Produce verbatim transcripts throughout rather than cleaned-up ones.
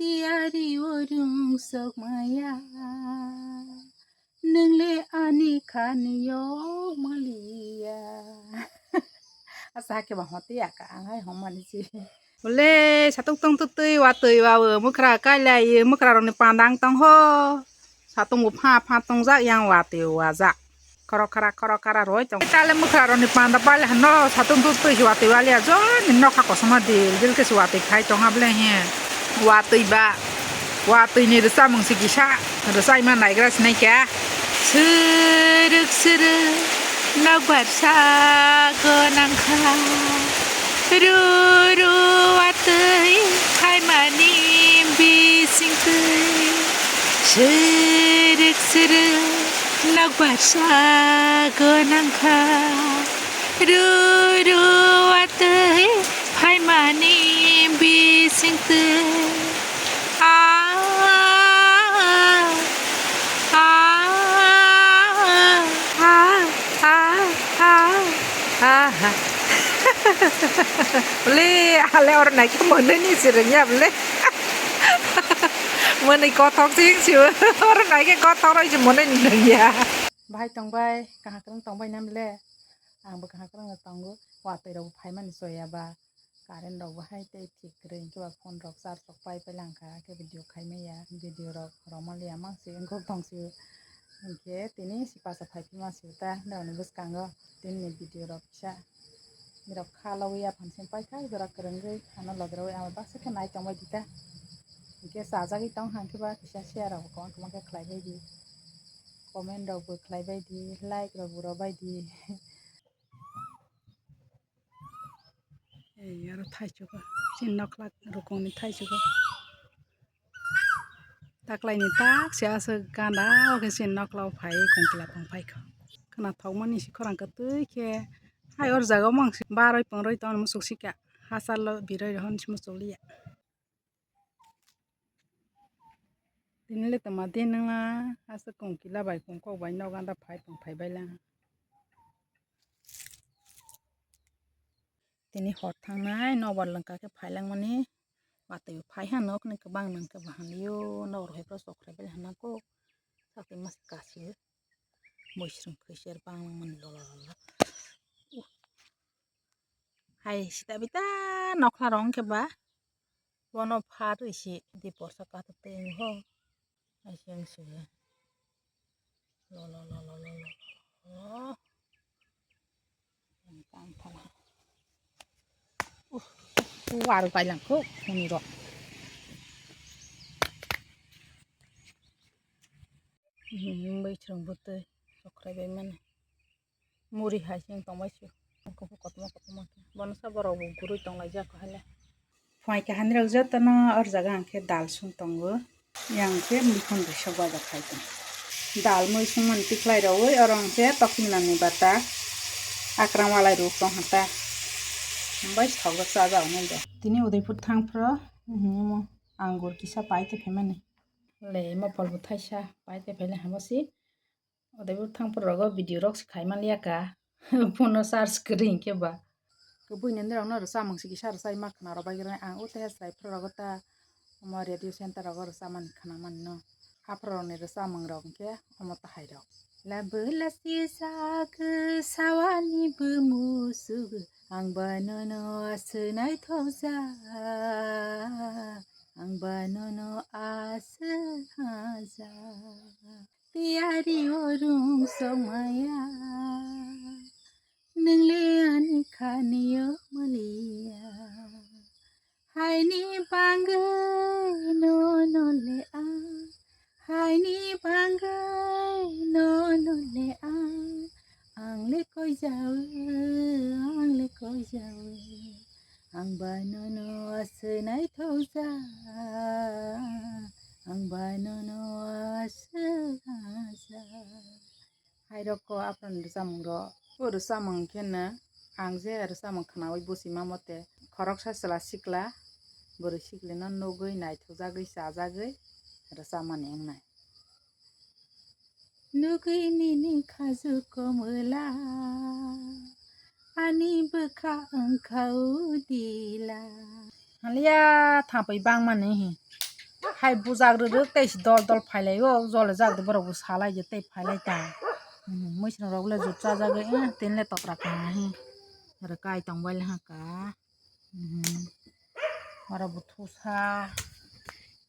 Tiyari o rung sok maya, nung le ani khani yo maliya. Asa ke ba hote ya ka ang hai hom mani si. Bole satung tung tu tui wa tui wa o mukra kai lai mukra roni pandang tong ho. Satung bo pha pha tong jak yang wa tui wa jak. Khoro khara khoro khara roi tong. Tale mukra roni panda pale hano satung tu tui si wa tui wa lia jo ni nokha kosoma dil dil ke si wa tui khai tong ha ble he. Wa tui ba. Wa twi ni rwchapmung se kisa rwchapma naigra sinai kha. Srwk srwk nok barsa gonangkha. Ru ru wa twi phaimani bising twi. Srwk srwk nok barsa gonangkha. Ru ru wa twi phaimani bising twi. Ah, ah, ah, ah, ah, ah. Bole, ale oro naikhe monoi ni se rwngya bole. Monoi kothok se wng sio. Oro naikhe kothok roi se monoi ni rwngya. Bahai tongbai, kaham kwrwng tongbai na bole? Ang bo kaham kwrwng no tongo. Watwi rok bo phaimani soya ba. Current rok bo hai tei thik kwrwi, hwnkhe ba phone rok charge rok pai pai lang kha, khe video khai maya, video rok romaliya mang si wngkuk tong si. Hwnkhe tini si pacha phai phi ma si ta, norok ni bwskango tini ni video rok kisa norok kha logwi ya phan sing pai kha, jora kwrwngwi ano logi rogwi amo baksa khe nai tong bai di ta. Hwnkhe chajagwi tong kha, hwnkhe ba kisa share rok bo kwbang kwbang khe khlai bai di, comment rok bo khlai bai di, like rok bo rw bai di. Ei, aro thaichugo. Chini nokla rukungni thaichugo. Taklaini tak se aswk ganda o khe chini nokla o phai kongkla tong phaikha. Khwnathokmani se khorang kwtwi khe hai or jaga o mang se baroi pungroi tongmani muchuk sika. Hachalo biroi rohorni se muchuk liya. Tini le tongma din wngla, aswk kongkila bai kongkok bai nok ganda phai tong phai bai lang. Tini hor thangnai nokbar lwngka khe phai langmani, watwi phai ha nokni kwbang nang khe bahan lio, nok rw hai phano chokrai bai hana kok, sakni masa kasio, bwswrwng kaiser bang langmani lola lola. Hai sita bita nokla rong khe ba bono pha twi si di porsa katok twi wng ho. Hai se wng si lo lo lo lo lo lo lo. Tang thala. Uh, uh, waru pai lang kho huni rok. Hmm, bai chwrwng bwtwi chokrai bai mani. Muri hai se wng tong bai se. Kotor kotor kotor. Bono sa borok bo gurui tong lai jak hai le. Phai kaham rok joto no or jaga ang khe dal sung tongo. Yang khe mikhon bai sok bai khai tong. Dal mui sung mani tikhlai rogwi oro ang khe tokni nani bata akrang walai ruk tong kha ta. Bai sok jak cha jak nai do. Tini Udaipur thang phro, hmm, angur kisa pai te phaimani. Le mopol bo thaisa pai te phaile hamo si. Udaipur thang phro rogo video rok se khai man liya ka. Phone no charge kwrwi hinkhe ba. Kwbui nini rok no rwchapmung se kisa rwchapma khwna rw bai gra ang o teha chwrai phro rogo ta omo radio center rogo rwchapmani khwna mani no. Aphro rok ni rwchapmung rok hinkhe omo tahai rok. Labwla sijak sawani bwmusugo ang ba nono aswk naithokjak, ang ba nono aswk hajak. Tiyari o rung sok maya, nung le ani khani o maliya. Haini bangwi no no le ang, haini bangwi no no le ang, ang le koi jawi, ang le koi jawi, ang ba nono aswk naithok jak, ang ba nono aswk hajak. Hai rok ko aphano rwchapmung rok. O rwchapmung khe no ang je rwchapmung khwnaui buchima mote khoroksa chwla sikla bwrwi siklino nugwi naithokjagwi chajagwi rwchapmani wngnai. Nugwi nini khaju komwla ani bwkha wngkha udila. Haliya thapwi bangmani hi. Hai bujak rwrwk tei se dol dol phailaio, jole jak de borok bo salai je tei phailai ta. Hmm, mui swnam rok le jut chajagwi, eh, tin le totra kaha hi. Aro kai tong bai le ha ka. Hmm. Oro bo thusa.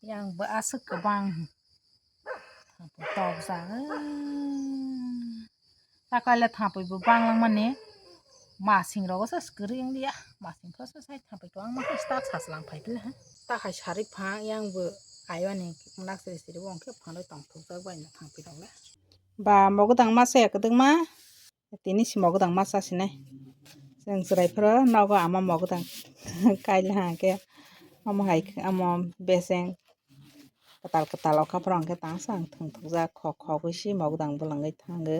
Yang bo aswk kwbang. Tokjak. Takai le thapui bo bang lang mani. Masing rogo se kwrwi wng liya. Masing pho se sai thapui ko ang ma se start sachwlang phai phi le ha. Ta hai sari phang yang bo aiwani nak siri siri bo hwnkhe phanwi tong thokjak bai no thang phi rok le. Ba mogodang masa ya kwdwkma. Tini si mogodang masa sinai. Chwng chwrai phoro nogo ama mogodang kaila hwnkhe omo hai omo beseng kwtal kwtal okha phoro hwnkhe tangsa ang thwng thokjak khok khogwi si mogodang bwlangwi thango.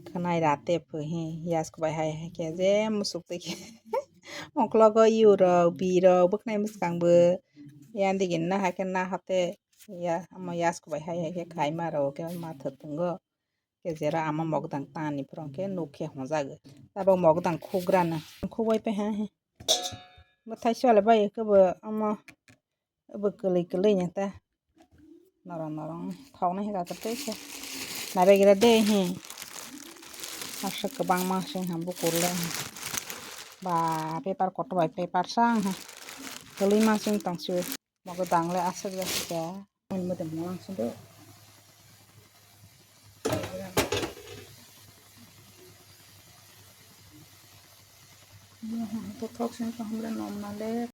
Khwnai rate pho hi yas kubai hai hai khe je musuk twi khe uklogo yu rok bi rok bwkhnai mwskang bo yan digi na hai khe na hate ya omo yas kubai hai hai khe khaima rok khe ma thwk tongo. Khe jera ama mogodang tani phoro khe nuk khe honjago. Tabok mogodang khugrana khugbai paiha he. Bwthai sole bai khe bo omo bo kwlwi kwlwi ni ta. Norok norok thoknai hwnkha kwtwi khe. Naibagira de he. Aswk kwbangma se wngkha bukur le. Ba paper kotor bai paper sa wngkha. Kwlwi ma se wng tong se. Mogodang le aswk ya khe. Ani mote molang sung do. Bo hwn to thok sini kaham le nom na le